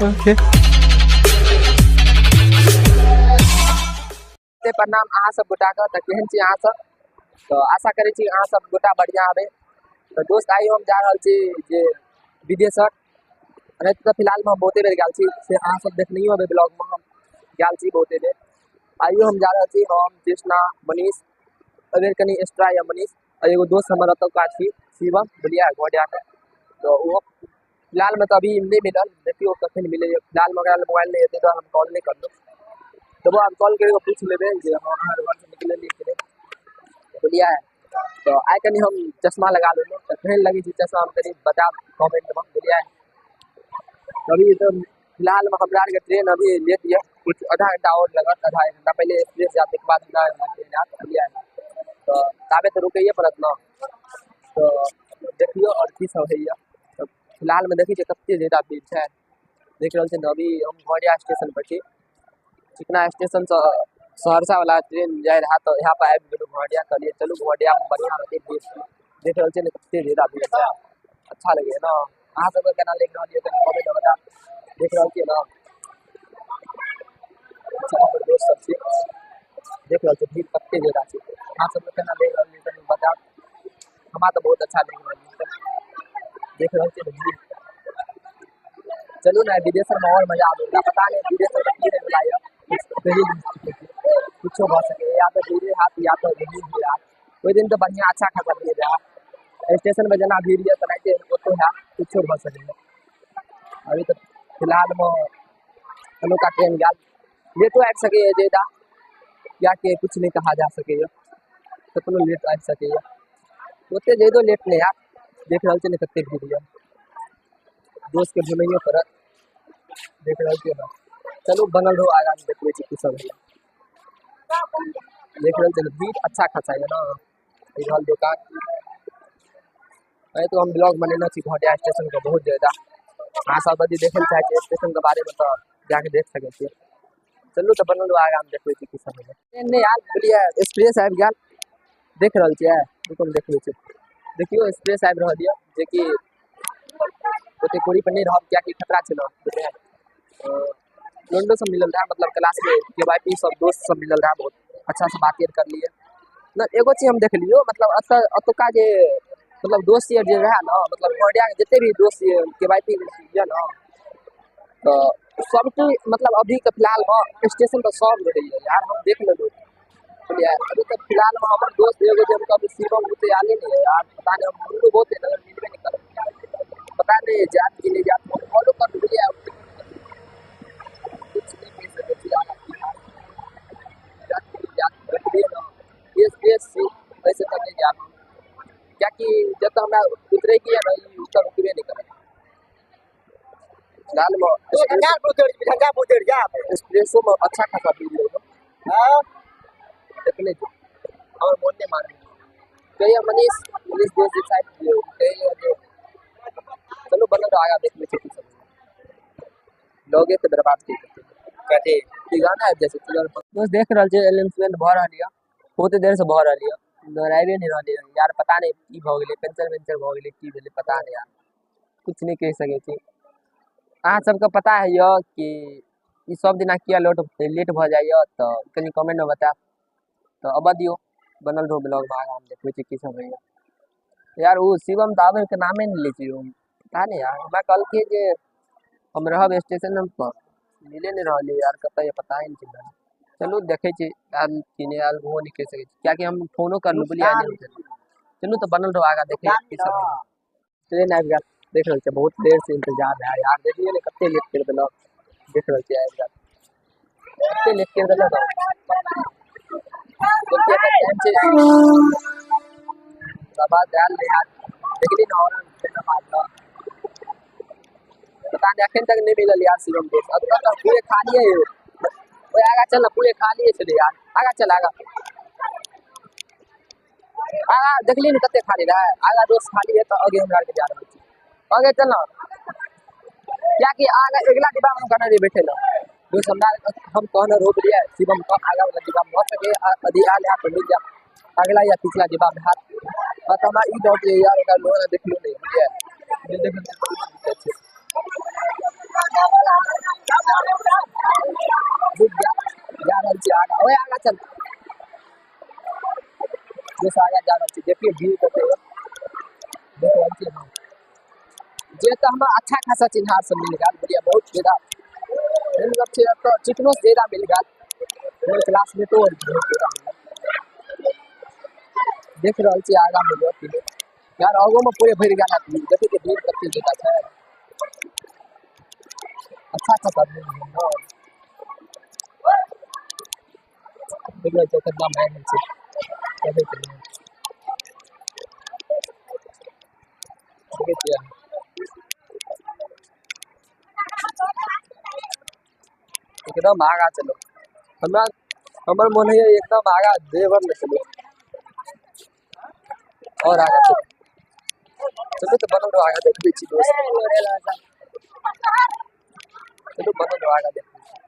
Okay. प्रणाम अहाँ सब गोटा के। तऽ केहन छी अहाँ सब? तऽ आशा करै छी अहाँ सब गोटा बढ़िआँ हेबै। तऽ दोस्त आइ हम जा रहल छी जे विदेशर। एनाहिते तऽ फिलहालमे हम बहुते बेर गेल छी, से अहाँ सब देखनैयो हेबै ब्लॉगमे, हम गेल छी बहुते बेर। आइयो हम जा रहल छी, हम कृष्णा मनीष, एहि बेर कनि एक्स्ट्रा यऽ मनीष, आ एगो दोस्त हमर एतुका छी शिवम बुझलियै घोटियाके। तऽ ओहो फिलहालमे तऽ अभी नहि मिलल, देखियौ कखन मिलैए। फिलहालमे ओकरा लग मोबाइल नहि हेतै तऽ हम कॉल नहि करलहुँ, तबो आब कॉल करि कऽ पूछि लेबै जे हँ अहाँ घरसँ निकललियै कि नहि, बुझलियै। तऽ आइ कनि हम चश्मा लगा लेलहुँ, तऽ केहन लगै छै चश्मा हम कनि बतायब कमेंटमे, बुझलियै। अभी तऽ फिलहालमे हमरा आरके ट्रेन अभी लेट यऽ, किछु आधा घंटा आओर लगत, आधा एक घंटा पहिले एक्सप्रेस जायत, ताहिके बाद हमरा ट्रेन आयत, बुझलियै। तऽ ताबे तऽ रुकैए पड़त ने। तऽ देखियौ आओर की सब होइए। तऽ फिलहालमे देखै छियै कते ज्यादा भीड़ छै, देख रहल छियै ने। अभी हम घोड़िया स्टेशन पर छी, चिकना स्टेशनसँ सहरसा वाला ट्रेन जाय रहा, तऽ यहाँ पर आबि गेलहुँ घोड़िया। कहलियै चलू घोड़ियामे बढ़िआँ रहतै भीड़। देख रहल छियै ने कते ज्यादा भीड़ छै, अच्छा लगैए ने। अहाँ सबके केना लागि रहल यऽ कनि कमेंट बतायब। देख रहल छियै ने, अच्छा हमर दोस्त सब छै, देख रहल छियै भीड़ कते ज्यादा छै। अहाँ सबके केना लागि रहल यऽ कनि बतायब। हमरा तऽ बहुत अच्छा लागि रहल यऽ, देख रहल छियै ने भीड़। चलू ने विदेशरमे आओर मजा आबै वला, पता नहि विदेशरमे की होय वला यऽ, किछो भऽ सकैए, या तऽ भीड़े हैत या तऽ नहिये भीड़ हैत। ओहि दिन तऽ बढ़िआँ अच्छा खासा भीड़ रहए, स्टेशनमे जेना भीड़ यऽ तेनाहिते ओतौ हैत, किछो भऽ सकैए। अभी तऽ फिलहालमे एनुका ट्रेन गेल, लेटो आबि सकैए ज्यादा, किएकि किछु नहि कहा जा सकैए, कतनो लेट आबि सकैए, ओते ज्यादो लेट नहि हैत। देख रहल छियै ने कते भीड़ यऽ, दोस्तके ढूँढैयो पड़त। देख रहल छियै ने, चलू बनल रहू, आगाँ देखबै छी की सब होइए। देख रहल छियै ने भीड़ अच्छा खासा यऽ ने। ई रहल दोकान। एहि तो हम ब्लॉग बनेने छी घोटिया स्टेशनके बहुत ज्यादा। अहाँ सब यदि देखै लए चाहै छियै स्टेशनके बारेमे तऽ जाके देख सकै छियै। चलू तऽ बनल रहू, आगाँ देखबै छी की सब होइए। ट्रेन नहि आयल बुझलियै, एक्सप्रेस आबि गेल, देख रहल छियै, रुकू हम देखबै छी। देखियौ एक्सप्रेस आबि रहल यऽ, जेकि ओते कोरी पर नहि रहब किएकि खतरा छै ने, बुझलियै। लोंडो सब मिलल रहा, मतलब क्लास के के वाई पी सब दोस्त सब मिलल रहा, बहुत अच्छा से बात करलियै। मतलब एगो चीज हम देखलियो, मतलब एतुका जे मतलब दोस्त यार जे रहा ने, मतलब घोड़िया के जते भी दोस्त के वाई पी यऽ ने, तऽ सबके मतलब अभी के फिलहाल में स्टेशन पर सब रहैया यार, हम देख लेलहुँ बुझलियै। अभी तक फिलहाल में हमर दोस्त एगो जे हम कहबै शिवम ओते आले नहि है यार, पता नहीं हम ढूंढू बहुत है, मगर मिलबे नहीं करब, पता नहीं जात कि नहीं जात, हम फॉलो कर बुझलियै, कुछ नहीं कह सकै छी यार, जात कि नहीं जात, देखलियै ने एस एस सी ऐसे तक नहीं जात, कियाकि जब तक हमरा उतरे के है ना, ई उतर रुकबे नहीं करत। फिलहाल में एक्सप्रेसो में अच्छा खासा भीड़ है। हाँ। देखले छी हमर मोन नहीं माने। कहिया मनीष, मनीष दोस्त जे साइड दियौ, कहिया जे चलू बनल रहो, आगाँ देख लै छी की सब लोगे तऽ बर्बाद की करतै। कथी? ई गाना आबि जाइ छै चलू। दोस्त देख रहल छियै अनाउंसमेंट भऽ रहल यऽ, बहुते देर से भऽ रहल यऽ, मगर आबिए नहि रहल यऽ यार, पता नहि की भऽ गेलै, पंचर वंचर भऽ गेलै की भेलै पता नहि यार, कुछ नहि कहि सकै छी। अहाँ सबके पता है यऽ कि ई सब दिना किया लेट भऽ जाइए, तऽ कनि कमेंटमे बतायब। तऽ अब दियौ बनल रहू ब्लॉगमे, आगाँ हम देखबै छी की सब होइए। यार ओ शिवम तऽ आबैके नामे नहि लै छै, ओ पता नहि यार, हमरा कहलकै जे हम रहब स्टेशन पर, मिले नहि रहल यार, कतऽ यऽ पता नहि चलि रहल। चलू देखै छी आयल कि नहि आयल, ओहो नहि कहि सकै छी, किएकि हम फोनो करलहुँ बुझलियै, नहि उठेलकै। चलू तऽ बनल रहू, आगाँ देखै छी की सब होइए। ट्रेन आबि गेल, देख रहल छियै बहुत देर से इंतजार रहै यार, देखलियै ने कते लेट करि देलक, देख रहल छियै आबि गेल, कते लेट करि देलक। टाइम छै आवाज आयल नहि यार, देखली ने हॉर्न केना मारलक, पता नहि अखन तक नहि मिलल यार शिवम दोस्त। अब तक पूरे खालिए है, ओए आगा चल ना, पूरे खालिए छलै यार, आगा चल, आगा आगा, देखली ने कते खाली रहै, आगा दोस्त खाली है तऽ आगे हमरा आरके जा रहल छी, आगे चल ना, कियाकि आगा अगिला डिब्बा में हम कहने रहियै बैठे लए दोस्त, हमरा हम कहने रोक लियै शिवम के आगा वाला डिब्बा में भऽ सकै यदि आयल हैत तऽ मिल जायत, अगला या पिछला डिब्बा में हैत। तऽ हमरा ई डाउट यऽ यार, ओकरा लोग देखलो नहि बुझलियै, नहि देखल तऽ बहुत दिक्कत छै। रुक जा, जा रहल छी आगाँ। ओए आगाँ चल दोस्त, आगाँ जा रहल छी। देखियौ भीड़ कते यऽ, देख रहल छी हम जे तऽ हमरा अच्छा खासा चिन्हार सब मिल गेल। बढ़िया, बहुत ज्यादा मतलब छै एतऽ चिकनो से ज्यादा मिल गेल। हमर क्लासमेटो बहुत ज्यादा मिलल। देख रहल छी आगाँ मे यऽ यार, आगो में पूरे भरि गेल आदमी। देखै छियै भीड़ कते ज्यादा छै, अच्छा खासा भीड़ है। हँ, देख रहल छियै केतना भए रहल छै। चलैत रहियै। देखै छियै एकदम आगाँ चलू। हमरा हमर मोन होइए एकदम आगाँ देवर ले चलू और आगाँ चलू। चलू तऽ बनल रहो, आगाँ देखबै छी दोस्त। चलू बनल रहो, आगाँ देखबै छी।